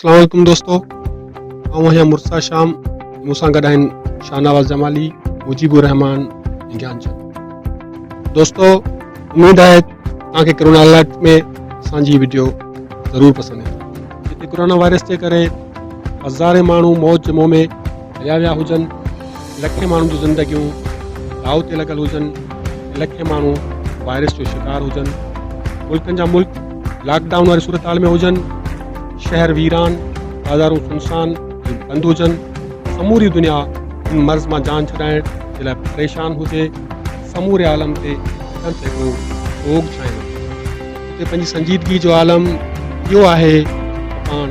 اسلام عليڪم دوستو آئون آهيان مرسا شام مون سان گڏ آهن شاهنواز جمالي مجيب الرحمان ۽ گيان چند دوستو اميد آهي توهان کي ڪرونا الرٽ ۾ اسان جي وڊيو ضرور پسند ايندي جتي ڪرونا وائرس جي ڪري هزارين ماڻهو موت جي منهن ۾ هليا ويا هجن لکين ماڻهن جون زندگيون داء تي لڳل هجن لکين ماڻهو وائرس جو شڪار هجن ملڪن جا ملڪ لاڪ ڊائون واري صورتحال ۾ هجن شهر ويران بازارون سنسان ۽ بند هجن سموري دنيا ان مرض مان جان ڇڏائڻ جي لاء پريشان هجي سموري عالم تي ڄڻ ته هڪڙو سوڳ ڇانيل هجي اتي پنهنجي سنجيدگي جو عالم اهو آهي ته پاڻ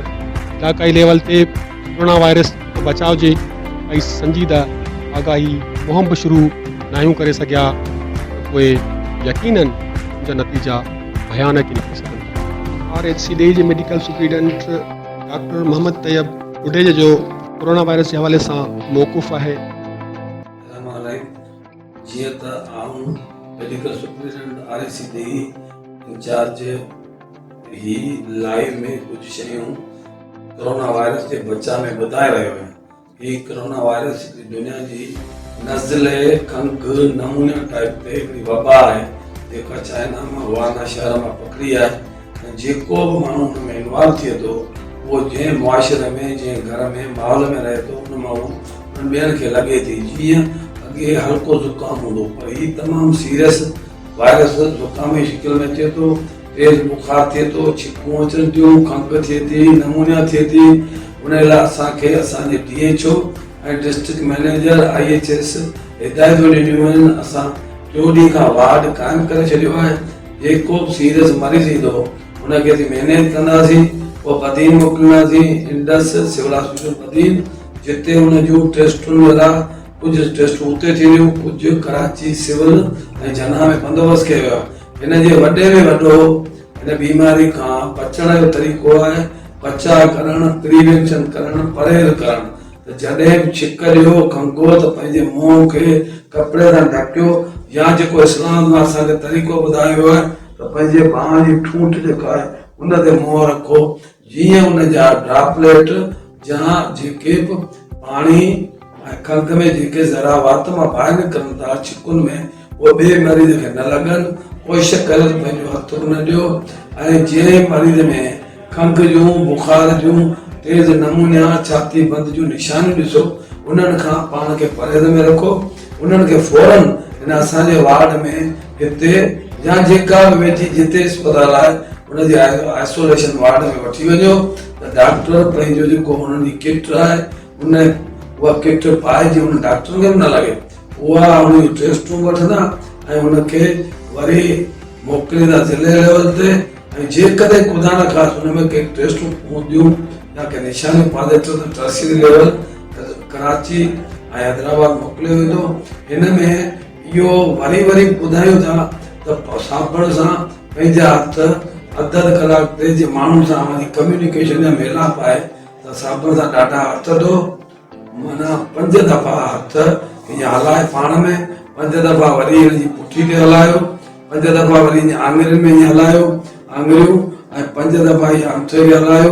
علائقائي ليول تي ڪرونا وائرس کان بچاء جي ڪائي سنجيده آگاهي مهم به شروع ناهيون ڪري سگهيا ته پوء يقينن ان جا نتيجا ڀيانڪ ئي نڪري سگهن ٿا. آر ايڇ سي ڏيهي جي medical superintendent doctor Muhammad Tayyab Udeji جو ڪرونا وائرس جي حوالي سان موقف آهي. السلام عليڪم جيئن ته آئون medical superintendent R H C Dihi incharge هي لائيو ۾ ڪجهه شيون ڪرونا وائرس جي بچاء ۾ ٻڌائي رهيو آهيان. هي ڪرونا وائرس هڪڙي دنيا جي نزلي، کنگهه، نمونيا ٽائيپ تي هڪڙي وبا آهي جيڪا چائنا مان ووهان شهر مان پکڙي آهي ۽ جيڪو به ماڻهو ان ۾ انوالو ٿئي ٿو اهو جنهن معاشري ۾ جنهن گهر ۾ ماحول ۾ رهي ٿو ان مان اهو انهن ٻين کي لڳي ٿي جيئن اڳي هلڪو زڪام هوندو پر هي تمام سيريس وائرس زڪام جي شڪل ۾ اچي ٿو، تيز بخار ٿئي ٿو، ڇڪون اچن ٿيون، کنگهه ٿئي ٿي، نمونيا ٿئي ٿي، ان لاء اسان کي اسان جي D H O ۽ district manager I H S هدايتون ڏنيون آهن، اسان ٽيون ڏينهن کان وارڊ قائم ڪري ڇڏيو آهي، جيڪو به سيريس مريض ايندو ان کي اسين مينيج ڪنداسين، پوء بدين موڪلينداسين، انڊس سول هاسپيٽل بدين جتي ان جون ٽيسٽن لاء ڪجهه ٽيسٽون اتي ٿينديون، ڪجهه ڪراچي سول ۽ جناح ۾ بندوبست ڪيو ويو آهي. هن جي وڏي ۾ وڏو هن بيماري کان بچڻ جو طريقو آهي بچاء ڪرڻ، پريوينشن ڪرڻ، پرهيز ڪرڻ ته جڏهن به ڇڪ ڏيو، کنگهو ته پنهنجي منهن کي ڪپڙي سان ڍڪيو يا جيڪو اسلام ۾ اسان کي طريقو ٻڌايو ويو آهي ته پنهنجي ٻانهن جي ٺونٺ جيڪا آهي ان تي منهن رکو جيئن ان جا ڊراپليٽ جا جيڪي به پاڻي ۽ کنگهه ۾ جيڪي ذرا وات مان ٻاهر نڪرن ٿا ڇڪن ۾ اهي ٻئي مريض کي نه لڳن. ڪوشش ڪريو ته پنهنجو هٿ به نه ڏيو ۽ جنهن مريض ۾ کنگهه جون، بخار جون، تيز نمونيا، ڇاتي بند جون نشانيون ڏسو انهن کان پاڻ کي پرهيز ۾ رکو. انهن کي فورن هن اسان جي وارڊ ۾ هتي يا جيڪا به ويجهي جتي اسپتال آهي ان جي آئسوليشن وارڊ ۾ وٺي وڃو ته ڊاڪٽر پنهنجو جيڪو انهن جي ڪٽ آهي ان اها ڪٽ پائي جي ان ڊاڪٽرن کي به نه لڳي اها ان جون ٽيسٽون وٺندا ۽ ان کي وري موڪليندا ضلعي ليول تي ۽ جيڪڏهن خدا نه خواست ان ۾ ڪي ٽيسٽون هونديون يا ڪي نشانيون پازيٽو ته ٽرسري ليول ڪراچي ۽ حيدرآباد موڪليو ويندو هن ۾ اهو وري وري ٻڌايون ٿا ته صابڻ سان پنهنجا هٿ اڌ اڌ ڪلاڪ تي جي ماڻهن سان اوهان جي ڪميونيڪيشن يا ميلاپ آهي ته صابڻ سان ڏاڍا هٿ ڌو معنيٰ پنج دفعا هٿ ائين هلائي پاڻ ۾ پنج دفعا وري هن جي پٺي تي هلايو پنج دفعا وري ائين آڱرين ۾ ائين هلايو آڱريون ۽ پنج دفعا هي آڱٺي کي هلايو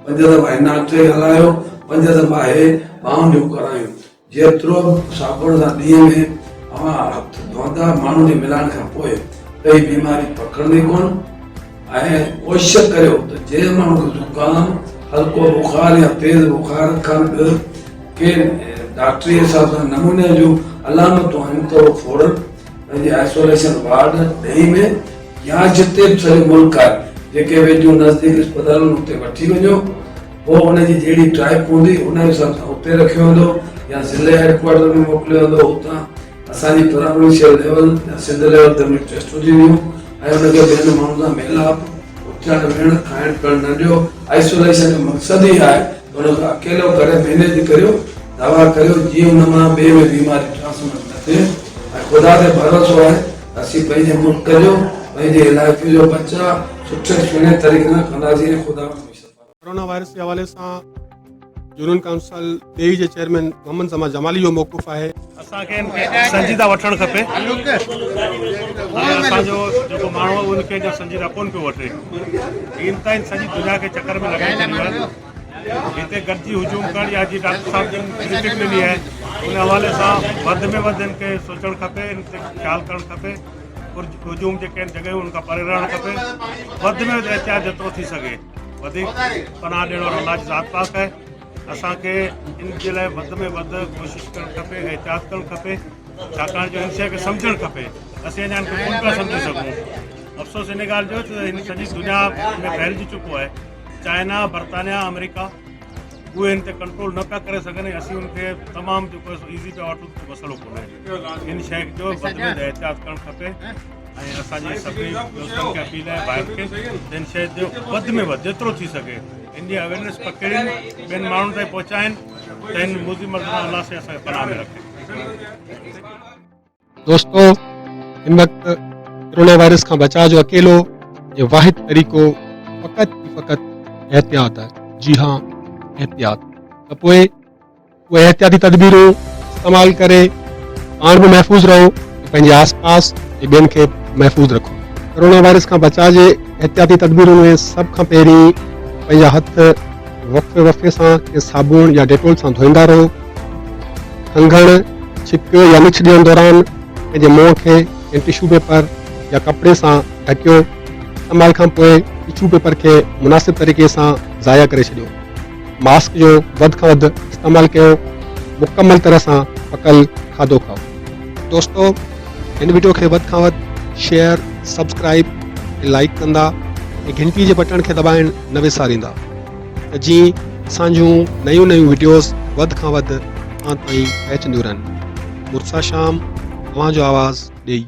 پنج دفعا هن آڱٺي کي هلايو پنج دفعا هي ٻانهن جون ڪرايون جيترو به صابڻ سان ڏينهن ۾ اوهان هٿ ڌوئندا ماڻهن جي ملائڻ کان پوء ته هي بيماري پکڙندي ڪونه ۽ ڪوشش ڪريو ته جنهن ماڻهو کي زڪام، هلڪو بخار يا تيز بخار کان به ڪي ڊاڪٽري حساب سان نموني جون علامتون آهن ته اهو فورن پنهنجي آئسوليشن وارڊ ڏهي ۾ يا جتي به سڄو ملڪ آهي جيڪي ويجهو نزديڪ اسپتالن اتي وٺي وڃو پوء ان جي جهڙي ٽائپ هوندي ان حساب سان اتي رکيو ويندو يا ضلعي هيڊ ڪوارٽر ۾ موڪليو ويندو اتان اسان جي پراونشل ليول يا سنڌ ليول تي ان جون ٽيسٽون ٿينديون ۽ ان کي ٻين ماڻهن سان ميلاپ اٿڻ ويهڻ کائڻ پيئڻ نه ڏيو آئسوليشن جو مقصد ئي آهي ته ان کي اڪيلو ڪري مينيج ڪريو دوا ڪريو جيئن ان مان ٻئي ۾ بيماري ٽرانسمٽ نه ٿئي ۽ خدا تي ڀروسو آهي ته اسين پنهنجي ملڪ جو پنهنجي علائقي جو بچاء سٺي سهڻي طريقي سان ڪنداسين ۽ خدا ۾ شفا ڪرونا وائرس جي حوالي سان يونين ڪائونسل ڏيهي جي چيئرمين محمد زمان جمالي جو موقف آهي. اسان کي ان کي سنجيده وٺڻ کپي ۽ اسان جو جيڪو ماڻهو آهي ان کي اڃا سنجيده ڪونه پيو وٺي. انتهائين سڄي دنيا کي چڪر ۾ لڳائي ڇڏيو آهي. هتي گڏجي هجوم ڪرڻ يا جي ڊاڪٽر صاحب جن بريفنگ ڏني آهي ان حوالي سان وڌ ۾ وڌ هن کي سوچڻ کپي ان تي خيال ڪرڻ کپي هجوم جيڪي آهن جڳهيون ان کان پري رهڻ کپي وڌ ۾ وڌ احتياط جيترو ٿي سگهي وڌيڪ پناهه ڏيڻ وارو الله جي ذات پاڪ آهي اسان کي ان جي لاء وڌ ۾ وڌ ڪوشش ڪرڻ کپي احتياط ڪرڻ کپي ڇاڪاڻ جو هن شيء کي سمجهڻ کپي اسين اڃا هن کي ڪونه پيا سمجهي سگهون افسوس ان ڳالهه جو ته هن سڄي دنيا ۾ ڦهلجي چڪو آهي چائنا برطانيا آمريڪا اهي هن تي ڪنٽرول نه پيا ڪري سگهن ۽ اسين ان کي تمام جيڪو آهي سو ايزي پيا وٺون ته مسئلو ڪونهي ان شيء جو وڌ ۾ وڌ احتياط ڪرڻ کپي ۽ اسان جي سڀني دوستن کي اپيل آهي ڀائرن کي ته ان شيء جو وڌ ۾ وڌ جيترو ٿي سگهي ان جي اويرنيس پکيڙين ٻين ماڻهن تائين پهچائين ته هن موذي مرض کان الله سائين اسان کي پناهه ۾ رکي. دوستو هن وقت ڪرونا وائرس کان بچاء جو اڪيلو ۽ واحد طريقو فقط ئي فقط احتياط آهي جي ها احتياط ته پوء اهي احتياطي تدبيرون استعمال ڪري پاڻ به محفوظ رهو ۽ پنهنجي آس پاس ۽ ٻين کي محفوظ رکو ڪرونا وائرس کان بچاء جي احتياطي تدبيرن ۾ سڀ کان پهرين پنهنجا هٿ وقفي وقفي سان ڪنهن صابڻ يا ڊيٽول سان ڌوئيندا رهو کنگهڻ، ڇڪ يا نڇ ڏيڻ دوران پنهنجي منهن کي ڪنهن ٽشو پيپر يا ڪپڙي سان ڍڪيو. استعمال کان پوء ٽشو پيپر کي مناسب طريقي سان ضايع ڪري ڇڏيو. ماسڪ جو وڌ کان وڌ استعمال ڪيو. مڪمل طرح سان پڪل کاڌو کائو. دوستو هن وڊيو کي وڌ کان وڌ شيئر، سبسڪرائيب ۽ لائيڪ ڪندا ۽ گهنٽي جي بٽڻ کي دٻائڻ نه وساريندا. ته جيئن اسان جون نيون نيون وڊيوز وڌ کان وڌ اوهان تائين پهچنديون رهن. مرسا شام اوهان جو آواز ڏئي.